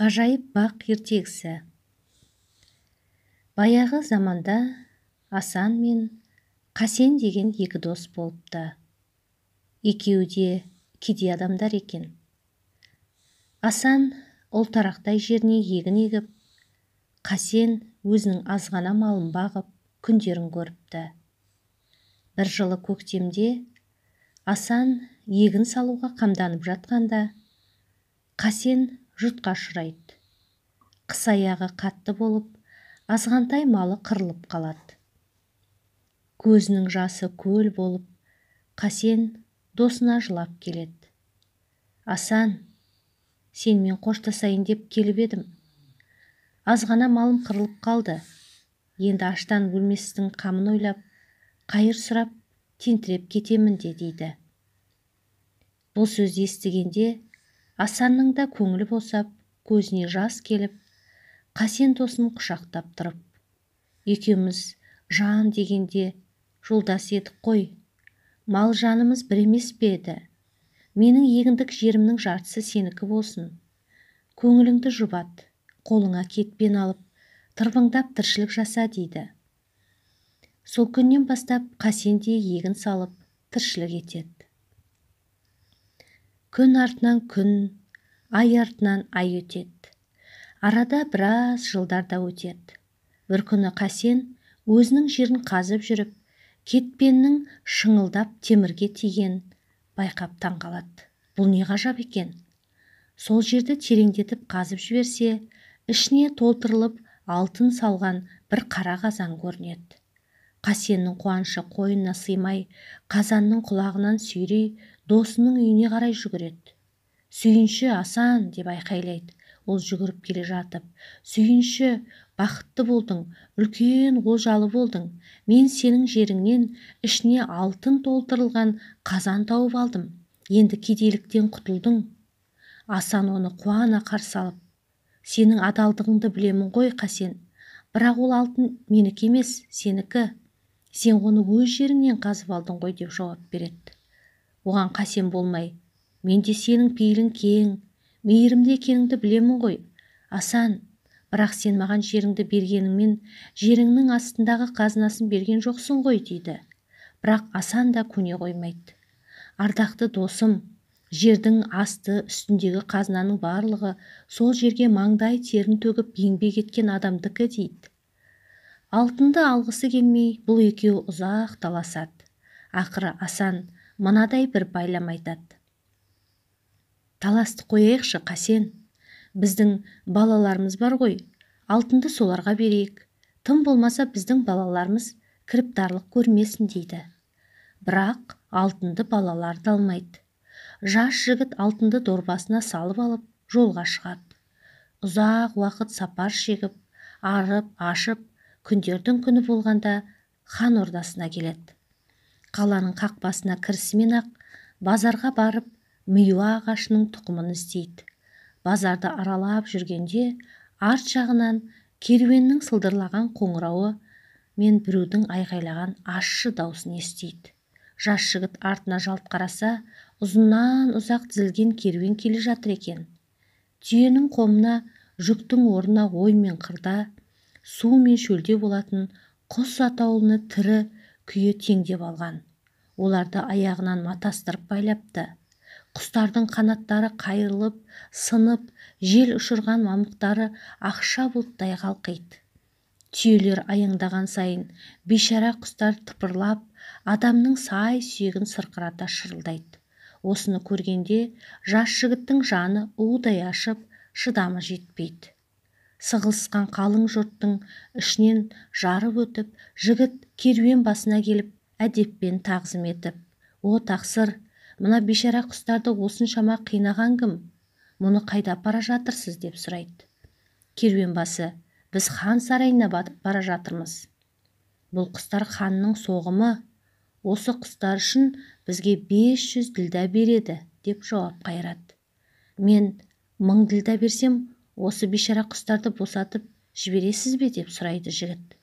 Ғажайып бақ ертегісі. Баяғы заманда Асан мен Қасен деген екі дос болыпты. Екеуі де кедей адамдар екен. Асан ұлтарақтай жеріне егін егіп, Қасен өзінің азғана малын бағып, күндерін көріпті. Бір жылы көктемде Асан егін салуға қамданып жатқанда, Қасен жұтқа ұшырайды. Қыс аяғы қатты болып, азғантай малы қырылып қалады. Көзінің жасы көл болып, Қасен досына жылап келеді. Асан, сенімен қоштасайын деп келіп едім. Азғана малым қырылып қалды. Енді аштан өлместің қамын ойлап, қайыр сұрап, тентіреп кетемін де дейді. Бұл сөзді естігенде Асанның да көңілі босап, көзіне жас келіп, Қасен досын құшақтап тұрып, екеуміз жан дегенде жолдас едік қой, мал жанымыз бір емес пе еді? Менің егіндік жерімнің жартысы сенікі болсын. Көңіліңді жұбат, қолыңа кетпен алып, тырбыңдап тіршілік жаса дейді. Сол күннен бастап Қасен де егін салып, тіршілік етеді. Күн артынан күн, ай артынан ай өтеді. Арада біраз жылдар да өтеді. Бір күні Қасен өзінің жерін қазып жүріп, кетпеннің шыңылдап темірге тиген байқап таң қалады. Бұл не ғажап екен? Сол жерді тереңдетіп қазып жіберсе, ішіне толтырылып алтын салған бір қара қазан көрінеді. Қасеннің қуанышы қойнына сыймай, қазанның құлағынан сүйрей досының үйіне қарай жүгіреді. Сүйінші, Асан, деп айқайлайды ол жүгіріп келе жатып. Сүйінші, бақытты болдың, үлкен олжалы болдың. Мен сенің жеріңнен ішіне алтын толтырылған қазан тауып алдым. Енді кедейліктен құтылдың. Асан оны қуана қарсы алып, сенің адалдығыңды білемін ғой, Қасен. Бірақ ол алтын менікі емес, сенікі. Сен оны өз жеріңнен қазып алдың ғой деп жауап береді. Оған Қасен болмай, мен де сенің пейілің кең, мейірімді екеніңді білемін ғой, Асан, бірақ сен маған жеріңді бергеніңмен жеріңнің астындағы қазынасын берген жоқсың ғой дейді. Бірақ Асан да көне қоймайды. Ардақты досым, жердің асты үстіндегі қазынаның барлығы сол жерге маңдай терін төгіп еңбек еткен адамдікі дейді. Алтынды алғысы келмей, бұл екеуі ұзақ таласады. Ақыры Асан мынадай бір байлам айтады. Таласты қояйықшы, Қасен. Біздің балаларымыз бар ғой, алтынды соларға берейік. Тым болмаса біздің балаларымыз кіріптарлық көрмесін дейді. Бірақ алтынды балалар да алмайды. Жас жігіт алтынды дорбасына салып алып, жолға шығады. Ұзақ уақыт сапар шегіп, арып, ашып, күндердің күні болғанда хан ордасына келеді. Қаланың қақпасына кірісімен-ақ базарға барып, миуа ағашының тұқымын іздейді. Базарды аралап жүргенде арт жағынан керуеннің сылдырлаған қоңырауы мен біреудің айғайлаған ащы даусын естиді. Жас жігіт артына жалт қараса, ұзыннан ұзақ тізілген керуен келе жатыр екен. Түйенің қомына жүктің орнына ой мен қырда, су мен шөлде болатын құс атаулыны тірі күйі теңдеп алған. Оларды аяғынан матастырып байлапты. Құстардың қанаттары қайырылып, сынып, жел ұшырған мамықтары ақша бұлттай қалқиды. Түйелер аяңдаған сайын бейшара құстар тыпырлап, адамның сай сүйегін сырқырата шырылдайды. Осыны көргенде жас жігіттің жаны удай ашып, шыдамы жетпейді. Сығылысқан қалың жұрттың ішінен жарып өтіп, жігіт керуен басына келіп, әдеппен тағзым етіп, «О, тақсыр, мына бейшара құстарды осыншама қинаған кім? Мұны қайда бара жатырсыз?» деп сұрайды. Керуен басы, «Біз хан сарайына бара жатырмыз. Бұл құстар ханның соғымы. Осы құстар үшін бізге 500 ділдә береді», деп жауап қайырады. «Мен 1000 ділдә берсем, осы бейшара құстарды босатып жібересіз бе?» деп сұрайды жігіт.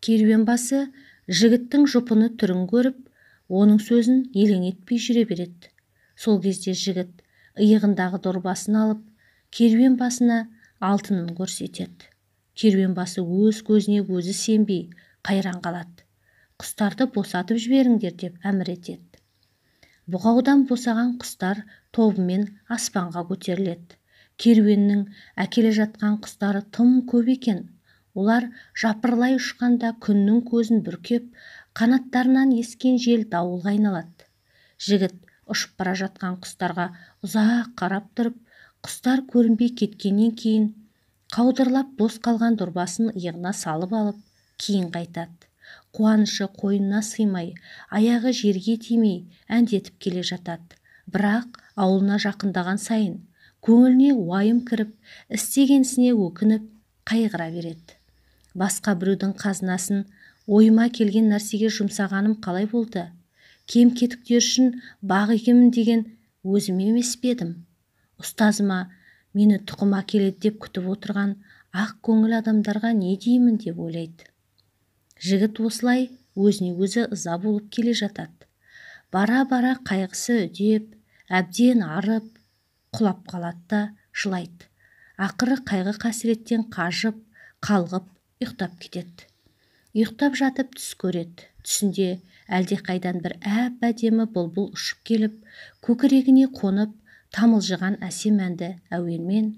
Керуен басы жігіттің жұпыны түрін көріп, оның сөзін елең етпей жүре береді. Сол кезде жігіт иығындағы дорбасын алып, Керуен басына алтынын көрсетеді. Керуен басы өз көзіне өзі сенбей қайран қалады. Құстарды босатып жіберіңдер деп әмір етеді. Бұғаудан босаған құстар тобымен аспанға көтеріледі. Керуеннің әкеле жатқан құстары тым көп екен. Олар жапырлай ұшқанда күннің көзін бүркеп, қанаттарынан ескен жел дауылға айналады. Жігіт ұшып бара жатқан құстарға ұзақ қарап тұрып, құстар көрінбей кеткеннен кейін қаудырлап бос қалған дорбасын иығына салып алып, кейін қайтады. Қуанышы қойнына сыймай, аяғы жерге тимей әндетіп келе жатады. Бірақ ауылына жақындаған сайын көңіліне уайым кіріп, істеген ісіне өкініп, қайғыра береді. Басқа біреудің қазынасын ойыма келген нәрсеге жұмсағаным қалай болды? Кем-кетіктер үшін бақ егемін деген өзім емес пе едім? Ұстазыма мені тұқым әкеледі деп күтіп отырған ақ көңіл адамдарға не деймін деп ойлайды. Жігіт осылай өзіне өзі ыза болып келе жатады. Бара-бара қайғысы үдеп, әбден арып, құлап қалады да жылайды. Ақыры қайғы қасіреттен қажып, қалғып, ұйықтап кетеді. Ұйықтап жатып түс көреді. Түсінде әлдеқайдан бір әп-әдемі бұлбұл ұшып келіп, көкірегіне қонып, тамылжыған әсем әнді әуенмен: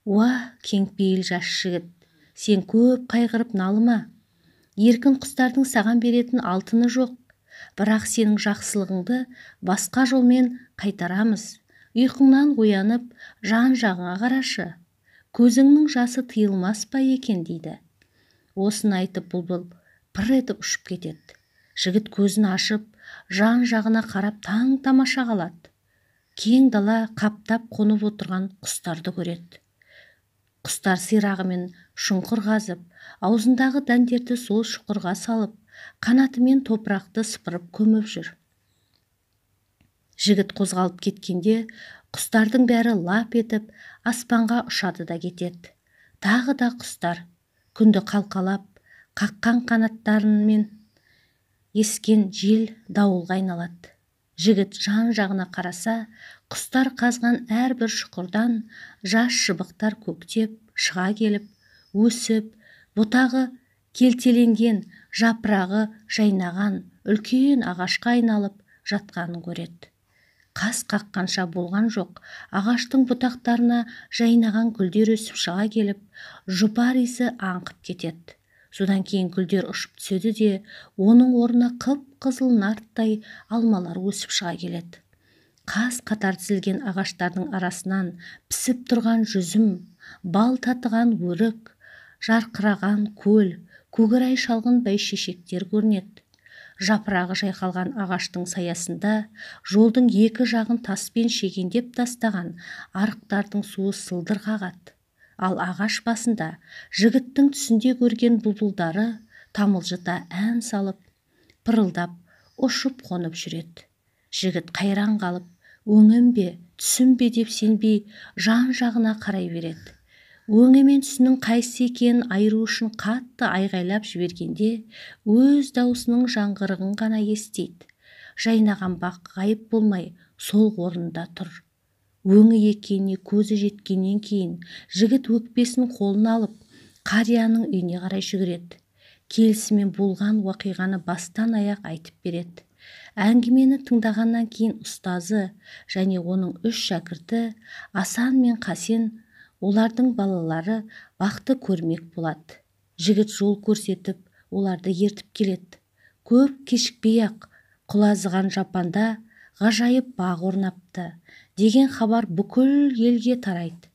«Уа, кеңпейіл жас жігіт, сен көп қайғырып налыма. Еркін құстардың саған беретін алтыны жоқ, бірақ сенің жақсылығыңды басқа жолмен қайтарамыз. Ұйқыңнан оянып, жан-жағыңа қарашы. Көзіңнің жасы тыйылмас па екен?» дейді. Осыны айтып бұлбұл пыр етіп ұшып кетеді. Жігіт көзін ашып, жан-жағына қарап таң-тамаша қалады. Кең дала қаптап қонып отырған құстарды көреді. Құстар сирағымен шұңқыр қазып, аузындағы дәндерді сол шұқырға салып, қанатымен топырақты сыпырып көміп жүр. Жігіт қозғалып кеткенде құстардың бәрі лап етіп аспанға ұшады да кетеді. Тағы да құстар күнді қалқалап, қаққан қанаттарымен ескен жел дауылға айналады. Жігіт жан-жағына қараса, құстар қазған әрбір шұқырдан жас шыбықтар көктеп шыға келіп, өсіп, бұтағы келтеленген, жапырағы жайнаған үлкен ағашқа айналып жатқанын көреді. Қас қаққанша болған жоқ, ағаштың бұтақтарына жайнаған гүлдер өсіп шыға келіп, жұпар иісі аңқып кетеді. Содан кейін гүлдер ұшып түседі де, оның орнына қып-қызыл нарттай алмалар өсіп шыға келеді. Қас қатар тізілген ағаштардың арасынан пісіп тұрған жүзім, бал татыған өрік, жарқыраған көл, көгерай шалғын бәйшешектер көрінеді. Жапырағы жайқалған ағаштың саясында жолдың екі жағын таспен шегендеп тастаған арықтардың суы сылдыр қағады. Ал ағаш басында жігіттің түсінде көрген бұлбұлдары тамылжыта ән салып, пырылдап, ұшып қонып жүреді. Жігіт қайран қалып, өңім бе, түсім бе деп сенбей, жан-жағына қарай береді. Өңі мен түсінің қайсы екенін айыру үшін қатты айғайлап жібергенде, өз даусының жаңғырығын ғана естиді. Жайнаған бақ ғайып болмай, сол орнында тұр. Өңі екеніне көзі жеткеннен кейін жігіт өкпесін қолына алып, қарияның үйіне қарай жүгіреді. Келісімен болған уақиғаны бастан аяқ айтып береді. Әңгімені тыңдағаннан кейін ұстазы және оның үш шәкірті Асан мен Қасен, олардың балалары бақты көрмек болады. Жігіт жол көрсетіп, оларды ертіп келеді. Көп кешікпей-ақ құлазыған жапанда ғажайып бақ орнапты деген хабар бүкіл елге тарайды.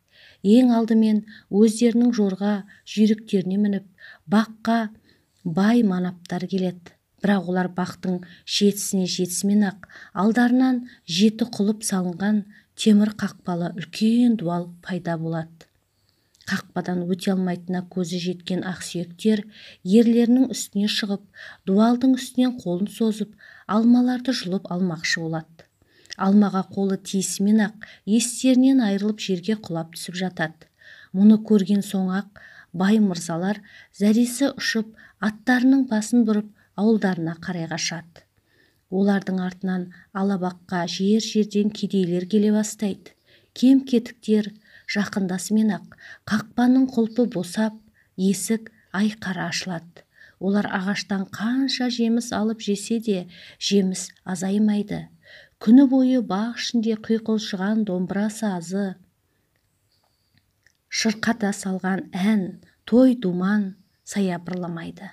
Ең алдымен өздерінің жорға жүйріктеріне мініп, баққа бай манаптар келеді. Бірақ олар бақтың жетісіне жетісімен-ақ алдарынан жеті құлып салынған темір қақпалы үлкен дуал пайда болады. Қақпадан өте алмайтынына көзі жеткен ақсүйектер ерлерінің үстіне шығып, дуалдың үстінен қолын созып, алмаларды жұлып алмақшы болады. Алмаға қолы тиісімен-ақ естерінен айырылып жерге құлап түсіп жатады. Мұны көрген соң-ақ бай мырзалар зәресі ұшып, аттарының басын бұрып, ауылдарына қарай қашады. Олардың артынан алабаққа жер-жерден кедейлер келе бастайды. Кем-кетіктер жақындасымен-ақ қақпаның құлпы босап, есік айқара ашылады. Олар ағаштан қанша жеміс алып жесе де, жеміс азаймайды. Күні бойы бақ ішінде құйқылжыған домбыра сазы, шырқата салған ән, той-думан саябырламайды.